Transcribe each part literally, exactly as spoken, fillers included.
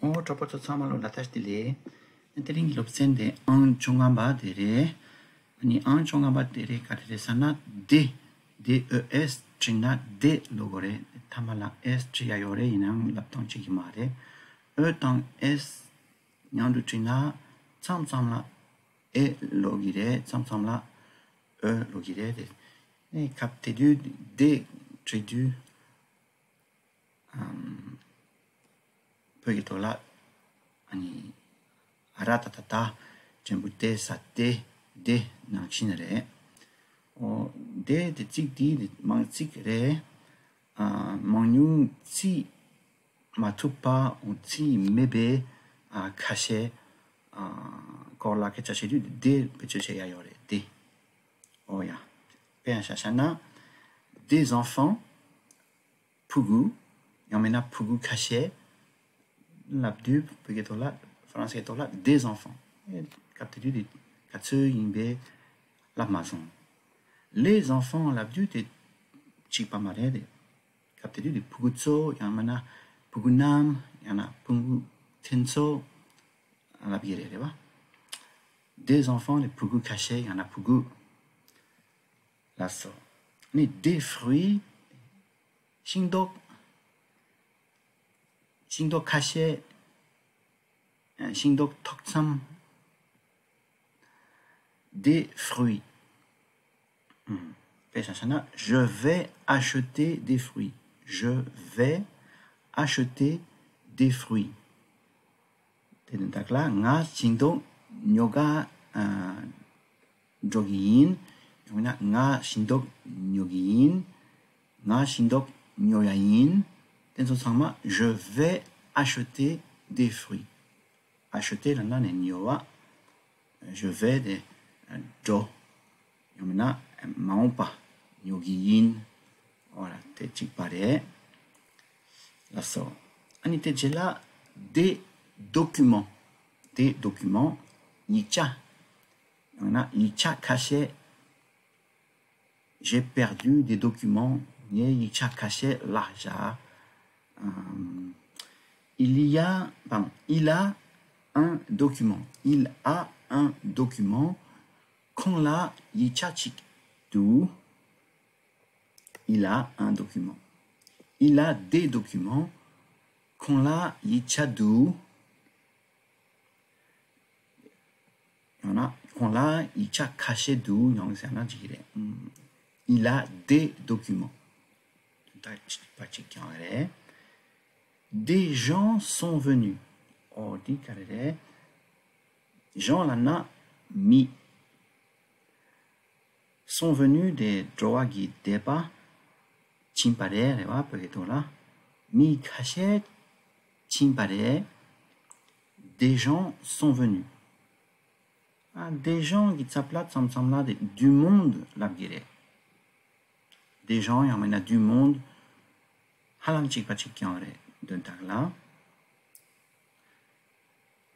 ཨོ། གྲོགས་པོ་ཚོ་ཚང་མ་ལོ་ལ་བཀྲ་ཤིས་བདེ་ལེགས། དེ་རིང་གི་སློབ་ཚན་དེ་ཨང་བཅོ་ལྔ་པ་དེ་རེད། ཨ་ནི་ཨང་བཅོ་ལྔ་པ་དེ་རེད། ག་རེ་རེད་ཟེར་ན། དེ། དེ་ཨོ་ཨེས་བྲིས་ན་དེ་ལབ་དགོས་རེད། མཐའ་མ་ལ་ཨེས་བྲིས་ཡ་ཡོད་རེད། ཡིན་ནའང་ལབ་སྟངས་གཅིག་གི་མ་རེད། ཨོ་དང་ཨེས་མཉམ་དུ་བྲིས་ན་མཚམས་མཚམས་ལ་ཨེ་ལབ་གི་རེད། མཚམས་མཚམས་ལ་ཨོ་ལབ་གི་རེད། དེ་ནས་སྐབས་དེ་དུས་དེ་བྲིས་དུས། ཨམ། བོད་ཀྱི་ཐོག་ལ་ཨ་ནི་ར་ཏ་ཏ་ཏ་ཅན་པོ་ཏེ་ས་ཏེ་དེ་ནང་བཞིན་རེད། ཨོ། དེ་དེ་ཚིག་དེ་དེ་མང་ཚིག་རེད། ཨ། མང་ཉུང་བརྩི་མ་ཐུབ་པ། ཨོ། བརྩི་མེད་པའི་ཨ་ཁ་ཤས་ཨ་སྐོར་ལ་སྐད་ཆ་བཤད་དུས་དེ་བེད་སྤྱོད་བྱེད་ཡ་ཡོད་རེད་དེ། ཨོ་ཡ། དཔེ་ཡང་ཆ་བཞག་ན། des enfants། ཕྲུ་གུ། ཡང་མིན་ན་ཕྲུ་གུ་ཁ་ཤས་ལབ་དུས། བོད་སྐད་ཐོག་ལ། ཧྥ་རན་སིའི་ཐོག་ལ་des enfants། ཨེ། སྐབས་དེ་དུས་དེ་ག་ཚོད་ཡིན་པས་ལབ་མ་སོང་། les enfants ལབ་དུས་དེ་གཅིག་པ་མ་རེད་དེ། སྐབས་དེ་དུས་དེ་ཕྲུ་གུ་ཚོ། ཡང་མིན་ན་ཕྲུ་གུ་རྣམས། ཡང་ན་ཕྲུ་གུ་ཕྲན་ཚོགས་ལབ་ཀྱི་རེད། རེད་པ། des enfants དེ་ཕྲུ་གུ་ཁ་ཤས། ཡང་ན་ཕྲུ་གུ། ལགས་སོ། ཨ་ནི་des fruits། ཤིང་ཏོག་ཤིང་ཏོག་ཁ་ཤས། ཤིང་ཏོག་ཐོག་མཚམས། des fruits། ཨམ། དཔེ་ཆ་བཞག་ན། je vais acheter des fruits. Je vais acheter des fruits. དེ་ནི་དག་ལ་ང་ཤིང་ཏོག་ཉོ་ག་ཨ་འགྲོ་གི་ཡིན། ཡང་ན་ང་ཤིང་ཏོག་ཉོ་གི་ཡིན། ང་ཤིང་ཏོག་ཉོ་ཡ་ཡིན། དེ་ཚོ་ཚང་མ་je vais acheter des fruits། acheter ལབ་ན་ནི་ཉོ་བ། je vais དེ་འགྲོ། ཡང་མིན་ན་མ་འོངས་པ་ཉོ་གི་ཡིན། ཨོ་ར། དེ་གཅིག་པ་རེད། ལགས་སོ། ཨ་ནི་དེ་རྗེས་ལ་des documents། des documents ཡིག་ཆ། ཡང་ན་ཡིག་ཆ་ཁ་ཤས། J'ai perdu des documents. ངའི་ཡིག་ཆ་ཁ་ཤས་བརླགས་བཞག་ཨམ། Il y a, pardon, il a un document. Il a un document. ཁོང་ལ་ཡིག་ཆ་གཅིག་འདུག Il a un document. Il a des documents. ཁོང་ལ་ཡིག་ཆ་འདུག་ཡང་ན་ཁོང་ལ་ཡིག་ཆ་ཁ་ཤས་འདུག་ཡང་ཟེར་ན་འགྲིག་གི་རེད། ཨམ། Il a des documents. དོན་དག་གཅིག་པ་གཅིག་རྐྱང་རེད། Des gens sont venus. ཨོ། འདི་ག་རེ་རེད། gens ལབ་ན་མི། sont venus དེ་འགྲོ་བ་གི་འདས་པ་ཕྱིན་པ་རེད། རེད་པ། བོད་སྐད་ཐོག་ལ་མི་ཁ་ཤས་ཕྱིན་པ་རེད། Des gens sont venus. ཨ། des gens གི་ཚབ་ལ་མཚམས་མཚམས་ལ་དེ་du monde ལབ་ཀྱི་རེད། des gens ཡང་མིན་ན་du monde ཧ་ལམ་གཅིག་པ་གཅིག་རྐྱང་རེད། དོན་དག་ལ།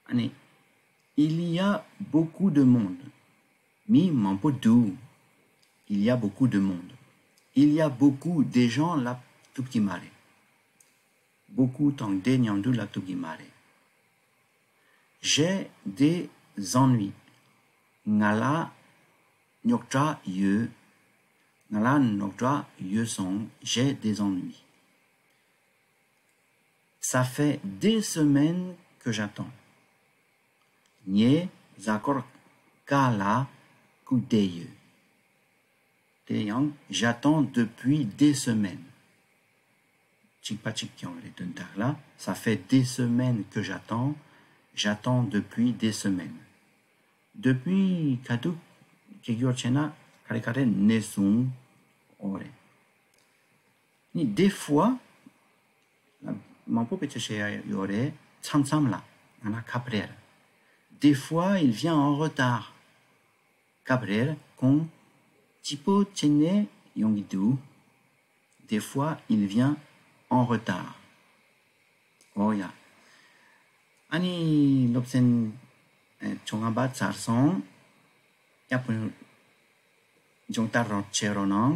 ཨ་ནི། Il y a beaucoup de monde. མི་མང་པོ་འདུག Il y a beaucoup de monde. Il y a beaucoup de gens ལབ་ཐུབ་ཀྱི་མ་རེད། beaucoup དང་des མཉམ་དུ་ལབ་ཐུབ་ཀྱི་མ་རེད། J'ai des ennuis. ང་ལ་རྙོག་དྲ་ཡོད། ང་ལ་རྙོག་དྲ་ཡོད་སོང་། J'ai des ennuis. Ça fait des semaines que j'attends. ངས་གཟའ་འཁོར་ཁ་ལ་སྒུག་བསྡད་ཡོད། དེ་ཡང་j'attends depuis des semaines. གཅིག་པ་གཅིག་རྐྱང་རེད། དོན་དག་ལ། Ça fait des semaines que j'attends. J'attends depuis des semaines. depuis ག་དུས་སྐད་སྒྱུར་བྱས་ན་ག་རེ་ག་རེ་ནས་བཟུང་། ཨོ་རེད། ནི་des fois མང་པོ་བེད་སྤྱོད་བྱེད་ཡ་ཡོད་རེད། མཚམས་མཚམས་ལ། ཡང་ན་སྐབས་རེར། Des fois il vient en retard. སྐབས་རེར་ཁོང་སྐྱིད་པོ་བྱས་ནས་ཡོང་གི་འདུག Des fois il vient en retard. ཨོ་ཡ། ཨ་ནི་སློབ་ཚན་བཅོ་ལྔ་པ་ཚར་སོང་། ཡག་པོ་སྦྱོང་བརྡར་རོགས་བྱེད་རོགས་གནང་།